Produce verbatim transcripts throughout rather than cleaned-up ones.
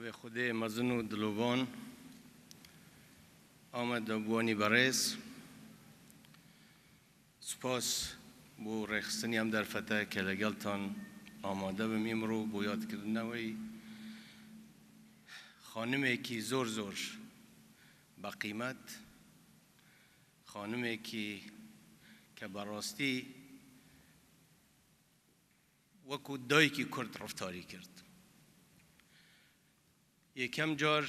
Wê Xwedê mezin û dilovan, Amed Dabûanî berêz, spas bo rêxistinî em derfete ke legeltan amade bim îmro bo yadkirina wê. Xanimekî zor zor beqîmet, xanimekî ke berastî wekû dayikî Kurd reftarî kir. Yekem car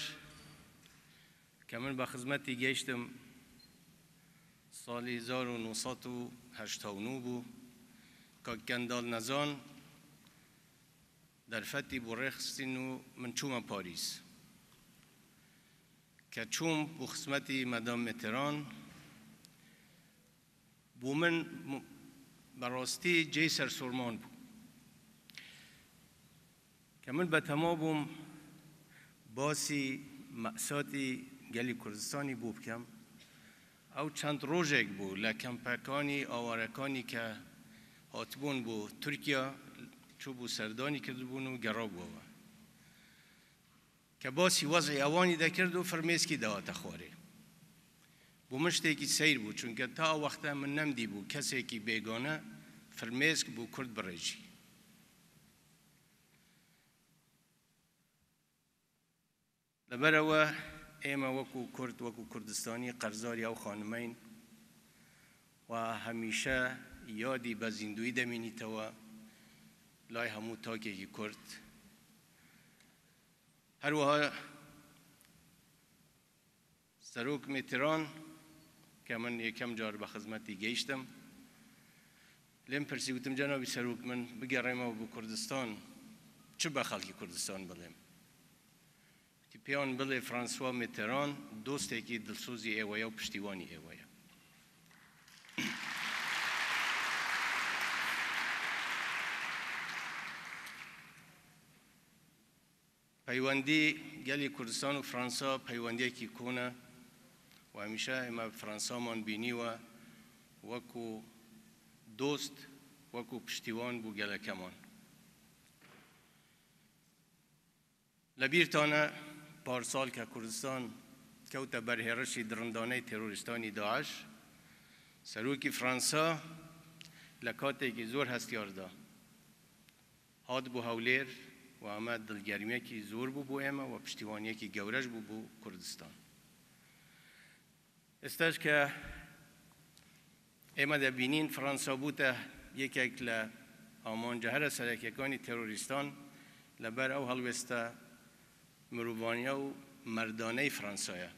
ke min bi xizmetî gehiştim, salî hezar û neh sed û heştê û neh bû. Kak Kendal Nezan derfetî bo rêxistin û min çûme Parîs. Ke çûm bo xizmetî Madame Mitterrand, bo min mu-, berastî cihê sersorman bû. Ke min betema bûm basî mesatî gelî Kurdistanî bo bikem, ew çend rojek bû le kempekanî awarekanî ke hatibûn bo Tirkiye, çûbû serdanî kirdibûn û gerabû we. Ke basî wez'ê ewanî dekird û firmêskî dihate xwarê. Bo min ştêkî seyr bû, çunke ta wexte min nemdîbû kesekî bêgane firmêsk bo Kurd birêjî. Li ber ewe ême wekû Kurd, wekû Kurdistanî qerzarî ew xanimeyn û hemîşe yadî be zîndûyî demînîtewe lay hemû takekî Kurd. Her wiha Serok Mitterrand, ke min yekem car bi xizmetî gehiştim, lê min pirsî, gotim, Cenabî Serok, min bigerême bi Kurdistan, çi be xelkî Kurdistan bilêm? Gotî, pêyan bilê François Mitterrand dostekî dilsozî êwe ye û piştîwanî êwe ye. Peywendî gelî Kurdistan û Fransa peywendiyekî kûn e û hemîşe ême Fransaman bînî we wekû dost, wekû piştîwan bo geleke man. Li bîrtan e, parsal ke Kurdistan kewte ber hêrişî dirindaneyê terorîstanî DAIŞ, Serokî Fransa le katekî zor hestiyar da. Hatibû Hewlêr û ame dilgermiyekî zor bû bo ême û piştîwaniyekî gewre jî bû bo Kurdistan. Êsta ke ême dibînîn, Fransa bûte yekek le amanca here serekekanî terorîstan, li ber ew helweste mirovaniya û merdaneyê Fransa ye.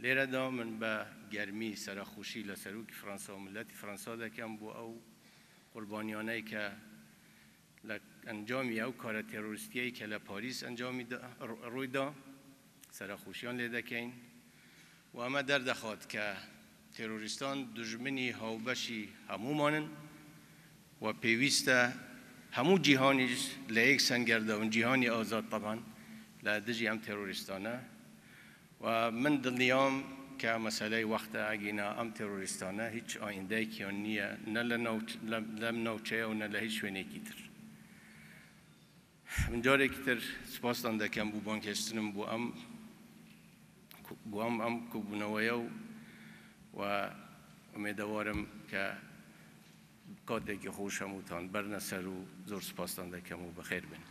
Lêre de min bi germî serexweşî li serokî Fransa û miletî Fransa dikim bo ew qurbaniyaneyê ke li encamî ew kare terorîstiyeyê ke li Parîs encamî da, rû-, rûy da, serexweşiyan lê dikeyn. Û eme derdixwat ke terorîstan dijminî hawbeşî hemûman in. We pêwîst e hemû cîhanî ji li yek senger de bin, cîhanî azad teban, li dijî em terorîstan e. We min dilniyam ke meseleyê wext e, egîna em terorîstan e, hîç ayîndeyekî wan niye, ne li navç-, li, li navçeya û ne li hîç wênekî tir. Min carekî tir spastan dikim bo bangehiştinan bo em, bo em, em kobûneweya û, we umêdewar im ke katekî xweş hemûtan berne ser û zor spastan dikim û bi xêr bin.